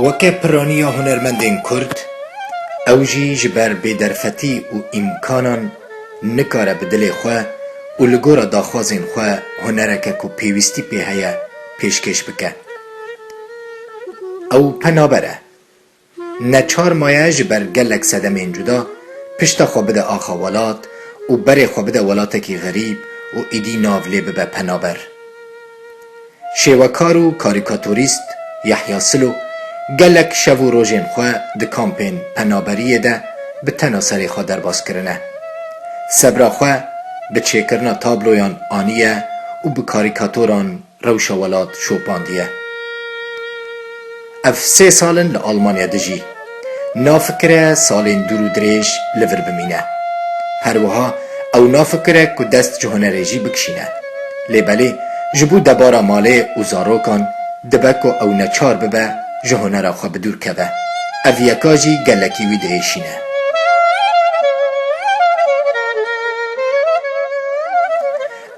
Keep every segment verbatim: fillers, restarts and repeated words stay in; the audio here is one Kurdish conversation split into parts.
Weke piraniya hunermendên Kurd, ew jî ji ber bêderfetî û îmkanan nikare bi dilê xwe û li gora daxwazên xwe hunereke ku pêwîstî pê heye pêşkêş bike. Ew penaber e. Neçar maye ji ber gelek sedemên cuda pişta xwe bide axa welat û berê xwe bide welatekî xerîb û îdî nav lê bibe penaber. Şêwekar û karîkatorîst Yehya Silo gelek şev û rojên xwe di kampên penaberiyê de bi tena serê xwe derbas kirine. Sebra xwe bi çêkirina tabloyan aniye û bi karîkatoran rewşa welat şopandiye. Ev sê sal in li Almanya dijî. Nafikire salên dûr û dirêj li vir bimîne. Her wiha ew nafikire ku dest ji hunerê jî bikişîne. Lê belê ji bo debara malê û zarokan dibe ku ew neçar bibe ji hunera xwe bi dûr keve. Ev yeka jî gelekî wî diêşîne.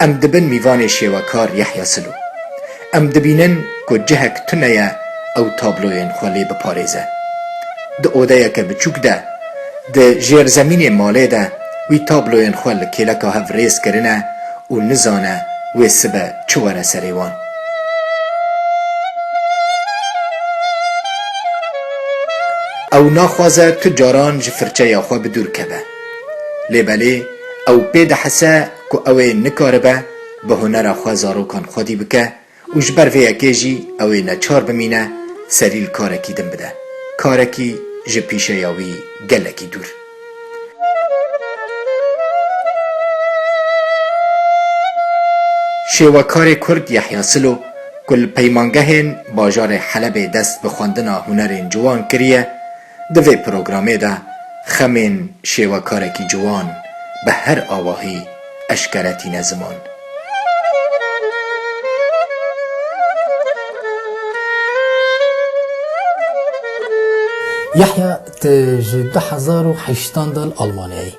Em dibin mîvanê şêwekar Yehya Silo. Em dibînin ku cihek tune ye ew tabloyên xwe lê biparêze. Di odeyeke biçûk de, di jêrzemînê malê de wî tabloyên xwe li kêleka hev rêz kirine û nizane wê sibe çi were serê wan. Ew naxwaze tu caran ji firçeya xwe bi dûr keve. Lê belê ew pê dihese ku ew ê nikaribe bi hunera xwe zarokan xwedî bike û ji ber vê yekê jî ew ê neçar bimîne serî li karekî din bide. Karekî ji pîşeya wî gelekî dûr. Şêwekarê Kurd Yehya Silo ku li peymangehên bajarê Helebê dest bi xwendina hunerên ciwan kiriye, di vê programê de xemên şêwekarekî ciwan bi her awahî eşkere tîne ziman. Yehya, tu ji du hezar û heştan de li Almanyayê.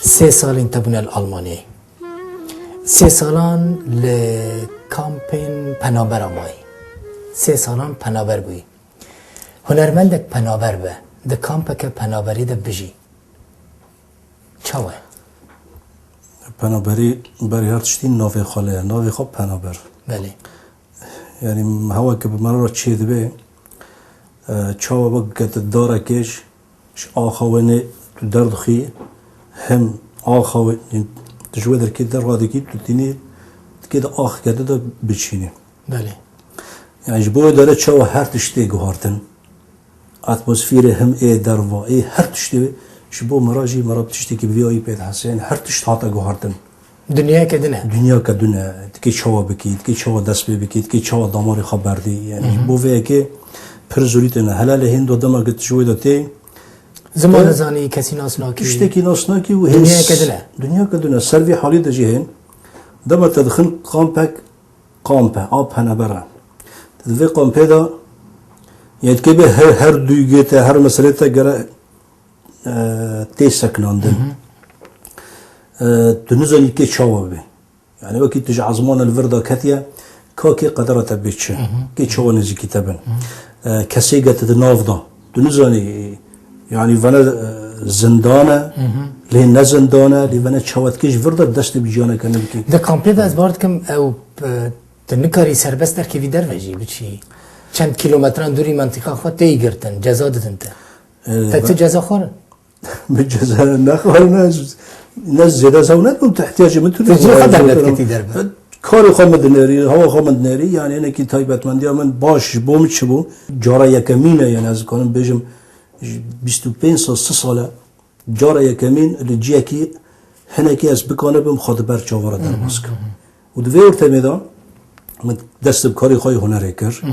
Sê salên te bûne li Almanyayê. Sê salan li kampên penabera mayî. Sê salan penaber bûyî. Hunermendek penaber be, di kampeke penaberî de bijî. Çawa ye? Penaberî berî her tiştî navê xwe lê ye. Navê xwe penaber. Belê. Yanî hewa ke bi me re çêdibe, e, çawa wek ke tu darekê ji, ji axa wenê tu derdixî, hem axa we-, tu ji wê derkê derva dikî, tu tînî dikê de ax ke tu de biçînî. Belê. Yani ji bo wê dere çawa her tiştê guhartin. Atmosfêrê him ê derva, ê her tiştê ji bo me re jî me re tiştekî bi vî ayî pê dihese. Yani her tişt hate guhartin. Dinyayeke din e. Dinyayeke din e. Dikê çawa bikî, dikê çawa dest pê bikî, dikê çawa damarê xwe berdî. Yani ji bo vê yekê pir zûrî têne. Hele lê hêndo dema ku tu ji wê de tê, Ziman te nizanî, kesî nas nakî. Tiştekî nas nakî û hêz. Dinyayeke din e. Dinyayeke din e. Ser vî halî de jî hên. Dema te dixin kampek, kamp e, a penaber e. Di vê kampê de, yê dikê bê her, her duygê te, her meselê te gere, e, tê sekinandin. Hı hı. E, tu nizanî kê çawa bê. Yani wekî tu ji ezmana li vir de ketiye, ka kê qedera te bê çi, Hı hı. kê çawa nêzîkî te bin. Hı hı. E, kesê ge tu di nav de, tu nizanî, yani vene, e, zindan e, Hı hı. lê ne zindan e, lê vene çawa dikê ji vir de destê bi ciyaneke nû bikî. Di kampê de ez bar dikim ew, e, tu nikarî serbest derkevî derve jî biçî. Çend kîlometran dûrî mentiqa xwe têyî girtin, ceza didin te. E, Te be- ti ceza xwarin? Min ceza nexwarine, ne zêde zew nebûm, tu ihtiyacê min tu Tu cihê xwe dernediketî derve. Karê xwe min dinêrî, hewa xwe min dinêrî, yani hinekî taybetmendiya min baş ji bo min çi bû? Cara yekemîn e, yani ez dikarim bêjim, ji bîst û pênc sal, si sal e, cara yekemîn li ciyekî hinekî ez bikanibim xwe di ber çavan re derbas kim. Û di vê ortemê de min dest bi karê xwe yê hunerê kir. Hı hı.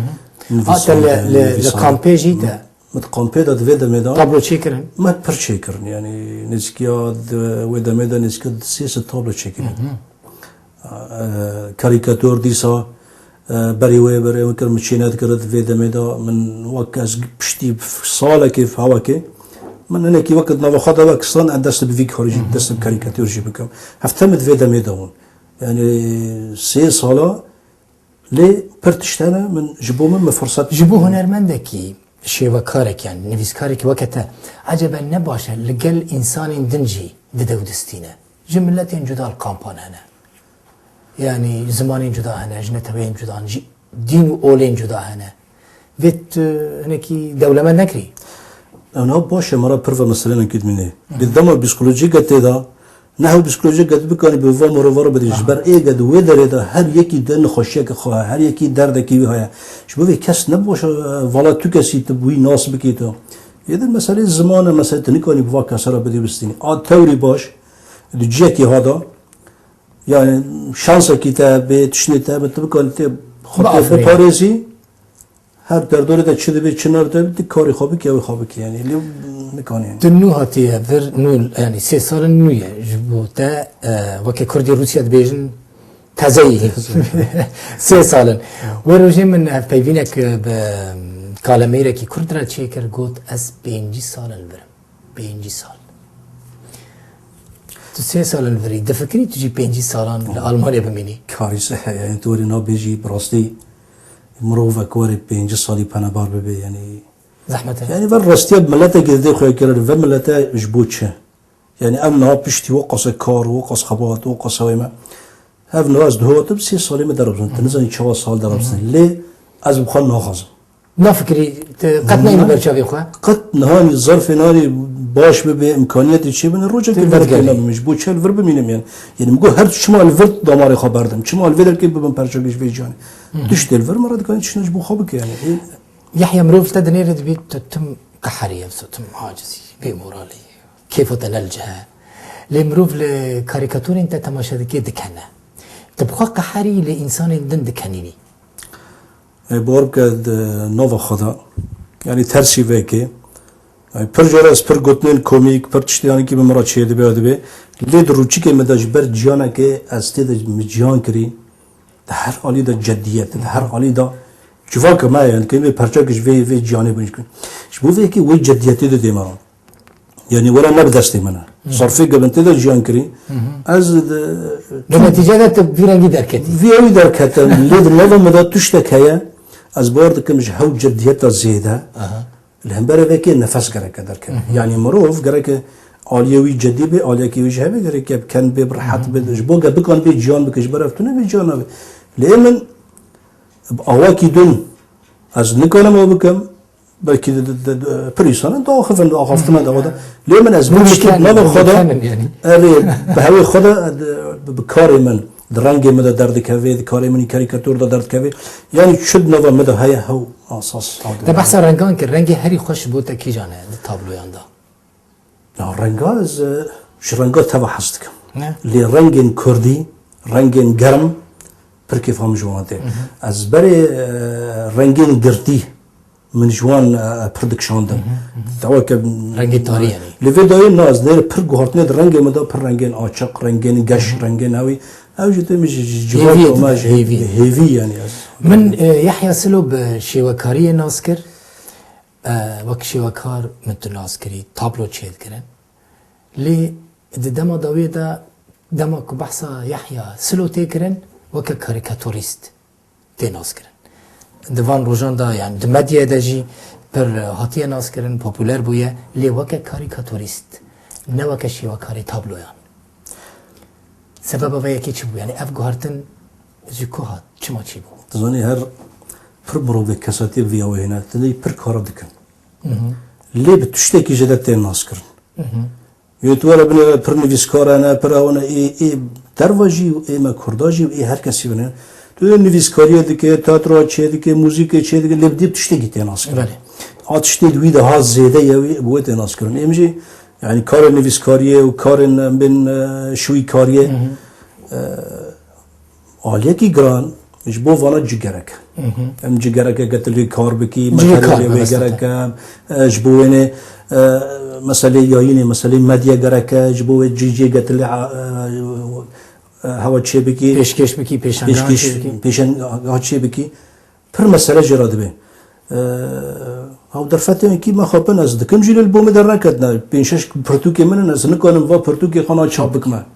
Min Ha, te li, vîsandin, li, li vîsandin. kampê jî te Min di kampê de di vê demê de tablo çêkirin? Me pir çêkirin. Yani nêzîkiya di wê demê de nêzîkiya di sê sed tablo çêkirin. Hı hı. E, karîkator dîsa, e, berî wê berê min kir, min çê nedikir di vê demê de. Min wek ez piştî salekê, hawekê, min hinekî wek di nava xwe de wek stan ez dest bi vî karî jî, Hı hı. dest bi karîkator jî bikim. Hefte min di vê demê de bûn. Yani sê sala lê pir tişt hene, min ji bo min, min firset Ji bo hunermendekî şêwekarek, yani nivîskarekî weke te, ecebe ne baş e li gel însanên din jî dide û distîne? Ji miletên cuda li kampan hene. Yani zimanên cuda hene, ji neteweyên cuda hene, ji dîn û olên cuda hene. Vê tu hinekî dewlemend nekirî? Ew niha baş e, me re pir ve meseleyên kî dimîne. Di dema psîkolojîke tê de, nehew psîkolojîke tu bikanî bi van mirovan re bidî. Ji ber ê ge di wê derê de her yekî de nexweşiyeke xwe heye, her yekî derdekî wî heye. Ji bo vê kes ne baş e, vala tu kesî tu wî nas bikî tu. Yê din meselê ziman e, meselê tu nikanî bi va kese re bidî bistînî. A tewrî baş, di cihekî ha de, yani şansekî te bê, tiştê te bê, tu bikanî tê xwe tê biafirînî. Biparêzî, her derdorê de çi dibe, çi nabe, tu karê xwe bikî, ew ê xwe bikî, yani lê nikanî yani. Tu nû hatiye vir, nû, yani sê salin nû ye. Ji bo te, e, weke Kurdê Rûsya dibêjin tezeyî. Sê salin. Wê rojê min hevpeyvînek bi kalemeyrekî Kurd re çêkir, got, ez pêncî salin vir im. Pêncî sal. Tu sê salin virî, difikirî tu jî pêncî salan li Almanya bimînî? Karîse heye, yani tu werî nabêjî, bi rastî mirovek were pêncî salî penebar bibe, yani. Zehmet e. Yani ver rastiya miletekî didê xwe kirin, ve milete ji bo çi? Yani em niha piştî weqas e kar, weqas xebat, weqas hewê me. Ev niha ez dihotim sê salê me derabizin. Tu nizanî çawa sal derabizin. Lê ez bi xwe naxwazim. Nafikirî, tu qet neyî ber çavê xwe? Qet nihanî zarfê nanî baş bibe, imkaniyetê çêbin, rojekê Tu vedigerî. Nabim. Ji bo çi li vir bimînim yani. Yani min got her çima li vir damarê xwe berdim. Çima li vê derkê bibim perçekê ji vê ciyanê. Tiştê li vir me re dikane tiştine ji bo xwe bike yani. Ê, Yahya, mirov li te dinêre dibî tu tim qeherî ye, tu tim acizî, bêmoralî, kêfa te ne li cih e. Lê mirov li karîkatorên te temaşe dike, dikene. Tu bi xwe qeherî, lê însanên din dikenînî. Ê, bawer bike di nava xwe de. Yanî tersî vekê. Yanî pir cara ez pir gotinên komîk, pir tiştê yanî kî bi min re çêdibe, dibe. Lê di rûçikê min de ji ber ciyanekê ez tê de min ciyan kirî. Di her alî de cediyet, di her alî de civaka me ye, yani, kêm ê perçek ji vê, vê ciyanê bin. Ji bo vê yekê wê cediyetê de dê me re. Yani, were ne bi destê min e. Zarfê ge bin tê de jiyan kirî. Ez di Di netîce de tu vî rengî derketî. Vî ewî derketim. Lê di nava min de tiştek heye. Ez bawer dikim ji hew cediyeta zêde. Aha. Li hemberê vekê nefes gereke derkeve. Yanî mirov gereke aliyê wî cedî bê, aliyekê wî jî hebe, gereke bi ken bê, bi rehet bê, ji bo ge bikan bê ciyan bike, ji ber ev tune bê ciyan nabe. Lê min bi awakî din ez nikarim ew bikim, belkî di, di, di, di, pir însanan diaxivin, di axaftina de, de. Lê min ez Min bê tiştê meken, nava xwe de, meken yani. Erê, bi hewê xwe de, di, bi, bi karê min, di rengê min de derdikeve, di karê min karîkatur de derdikeve. Yani çi di nava min de heye, hew asas. Te behsa rengan kir, rengê herî xweş bo te kîjan e di tabloyan de? Ya renga ez, e, ji renga teva hez dikim. Ne? Lê rengên kurdî, rengên germ, pir kêfa min ji wan tê. Ez berê, e, rengên girtî, min ji wan, e, pir dikişandin. Dawa ke Rengê tarî yani. Li vê dayê na ez nêr pir guhartinê di rengê min de pir rengên açiq, rengên geş, rengên ewî. Ew jî tê min ji, ji Hêviyê civaka me dide, jî hêvî. Hêvî yani ez. Min, e, Yahya Silo bi şêwekariyê nas kir. E, wek şêwekar min tu nas kirî, tablo çêdikirin. Lê di dema dawiyê de, dema ku behsa Yahya Silo tê kirin, weke karîkatorîst tê naskirin. Di van rojan de, yani di medyayê de jî pir hatiye naskirin, popûler bûye, lê weke karîkatorîst, ne weke şêwekarê tabloyan. Sebeba vê yekê çi bû? Yani ev guhertin ji ku hat? Çima çêbû? Tu zanî her pir mirovê kesatiyê bi vî awê hene, tu dê pir kara dikin. Lê bi tiştekî jê de tên naskirin. Yê tu were binêre pir nivîskar hene, pir ew hene, ê, ê derva jî û ê me kurda jî û ê her kesî bine. Tu nivîskariyê dike, teatroya çê dike, muzîkê çê dike, lê bi dî tiştekî tê naskirin. Belê. A tiştê di wî de ha zêde ye wî, bi wê tê naskirin. Êm jî, yani karê nivîskariyê û karên em bên, e, şûyîkariyê, e, aliyekî giran ji bo vana cî gerek e. Em cî gerek e, getilî kar bikî, Cî kar materyalê wê mebestir gerek e. E, ji bo wênê, e, meselê yayînê, meselê medya gerek e, ji bo wê cî cê getilî, e, e, hewa çê bikî. Pêşkêş bikî, pêşangehan Pêşkêş, çê bikî. Pêşangeha çê bikî. Pir mesele jê re dibe. E, ew derfetên kî me xapin ez dikim jî lê li bo min derneketine. Pênc şeş pirtûkê min in, ez nikanim va pirtûkê xwe na çap bikime.